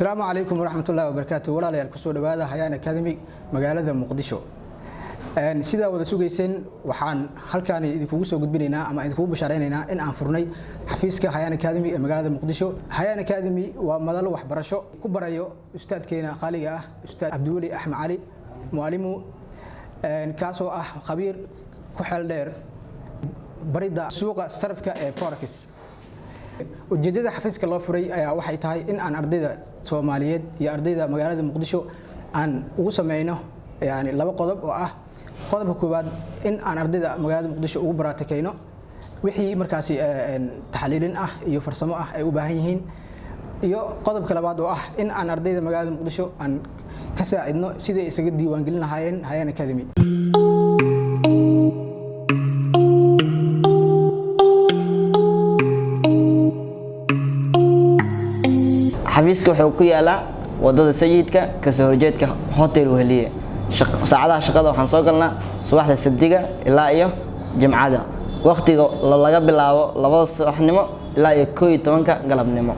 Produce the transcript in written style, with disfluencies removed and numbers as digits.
Asalaamu calaykum waraxmatullahi wabarakaatu. Walaalayaal, kusoo dhawaada Hayaan Academy, magaalada Muqdisho. Sidaa wada sugayseen, waxaan halkaani idinkugu soo gudbinaynaa ama idinkugu bashaaraynaynaa in aan furnay xafiiska Hayaan Academy ee magaalada Muqdisho. Hayaan Academy waa madal waxbarasho ku barayo ustaadkeena qaaliga ah, Ustaad Cabdiweli Axmed Cali Mualimu, kaasoo ah khabiir ku xeel dheer baridda suuqa sarafka ee forex. Ujeeddada xafiiska loo furay ayaa waxay tahay in aan ardayda Soomaaliyeed iyo ardayda magaalada Muqdisho aan ugu sameyno yani laba qodob, oo ah qodobka koowaad in aan ardayda magaalada Muqdisho ugu baraatikeyno wixii markaasi taxliilin ah iyo farsamo ah ay u baahan yihiin, iyo qodobka labaad oo ah in aan ardayda magaalada Muqdisho aan ka saacidno sidii ay isaga diiwaangelin lahaayeen Hayaan Academy. Xafiiska wuxuu ku yaalaa wadada Sayidka, kasoo horjeedka Hotel Weheliye. Saacadaha shaqada waxaan soo galnaa subaxda Sabtiga ilaa iyo Jimcada, waqtiga laga bilaabo 2da subaxnimo ilaa iyo 11ka galabnimo.